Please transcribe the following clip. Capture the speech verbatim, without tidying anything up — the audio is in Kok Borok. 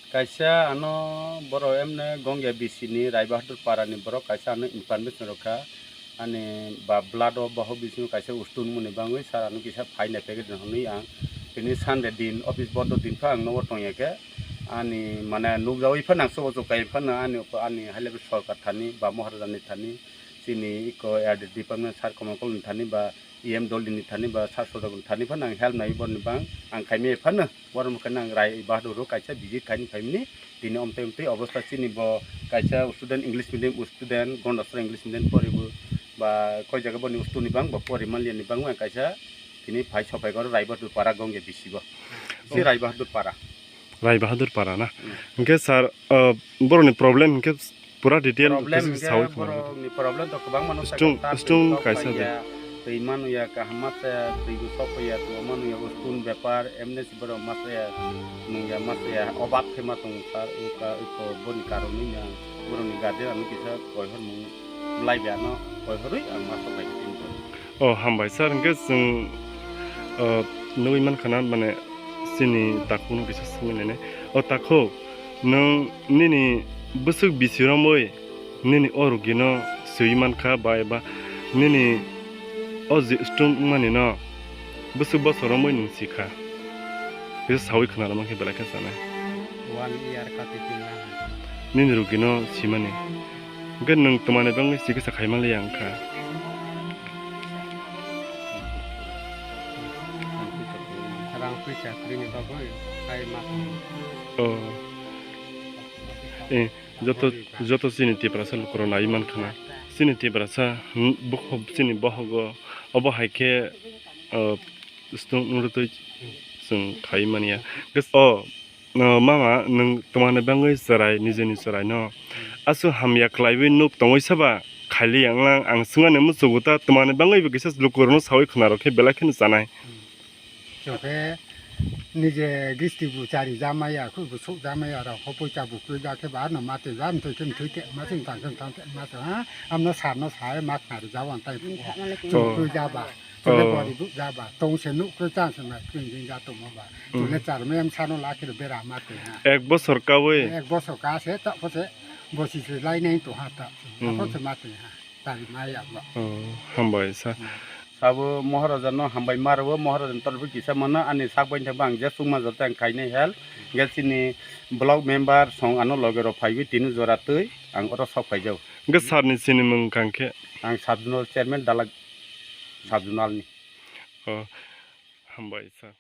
Kaisa ano borok emne Gongya bisini Rai Bahadur parani borok kaisa ano information rwkha. Ani ba blood o bohok bisingo kaisa stone mani bangwi sir ano kisa phaina pegwi hwnwi ang tini Sunday din office bondo din pha ang nogo tongya khe ani mane nukjawi phano ang sobo chukkai phano ani ani hai level sorkar thani ba Maharaja ni thani chini iko R D department sir Komokol ni thani ba E M dol ni thani ba sir Sodok ni thani phano ang help nai borni bang ang khaimai phano borok mokhe nang Rai Bahadur rok kaisa visit khaini phaimani tini omtwi omtwi obostha chini bo kaisa student English medium student Gondasra English medium poribo ba koi jaga boni stuni bang bo pori manliani bang kaisa tini phai sopai goro Rai Bahadur para Gongya bisi bo si Rai Bahadur para. Rai Bahadur para na. Hmm. Hwnkhe sir, uh, borokni problem hwnkhe pura detail Problem kisa hwnkhe sawi khna. Borokni problem to kwbangma no Stung, sakha, stung twi sok kaisa paiya, de. Twi manuya kaham ma saya, twi bo sok paiya, twi manuya bo stun bepar, emne si borok ma saya, nungya ma saya, obab khe ma tong sar, uka, uko, boni karon ni na, borokni guardian ano kisa koihor mung, lai be ano koihorwi ang ma sok bai tin ton. Oh, hambai sir, hwnkhe chwng, uh, nugwi mankha na, mane, chini takhuk no kisa swngwi nainai. Oh, takhuk, nwng nini bwswk bisi romwi nini o rugino swiwi mankha ba eba nini o je stroke wngmani no bwswk bosor romwi nwng sikha? Kisa sawi khna rwma khe belai khe chanai. One year kati tin na. Nini rugino simani. Hwnkhe nwng twmani bagwi chikitsa khaimaliya wngkha. Rang puisa kwrwini bagwi khai ma. Oh. Eh, joto, joto chini Tiprasa lukurok nai mankha na. Chini Tiprasa, hmm, bokhok, chini bohogo, obo hai khe, oh, stone wngwi twi chwng khai manya. Ges-, oh, No, mama, nwng twmani bagwi chwrai, nijeni chwraino aswk hamya khlaiwi nuk tongwi saba khaili ang lang, ang swngani muchungo ta twmani bagwi bo kisa lukurokno sawi khwnarok khe belai kheno chanai. Chwng khe nije gisti bo chari jamaya, khwi bo suk jamaya rok, hopoi cha bo kwrwi ja khe ba no mati ba mtwi khe mtwi te ma chwng tang khe tang te ma chwng ha, amno sarno sai ma khnari jao ang tai. Chwng kwrwi ja ba. Chole Oh. Bori bu ja ba, tong se nuk khe chang se mai kring ding ja tongmo ba. Mm. Chole char me am sano la khe bera ma te ha. Ek bosor kawi. Ek bosor ka se ta pho se bosi se lai nai to ha ta. Mm. Pho se ma te ha. Tari ma ya ba. Oh, hambai sa. Mm. Sabo Maharaja no hambai ma rwo, Maharaja ni torpho kisa mano ani sak bai thang bang je sungma jotang khainai hel. Ge chini block member song ano loge ro phaiwi tini jora twi ang oro sok phaijao. Ge sir ni sini mung kang khe? Ang sub zonal chairman Dalak sub zonal ni. Oh, hambai sir.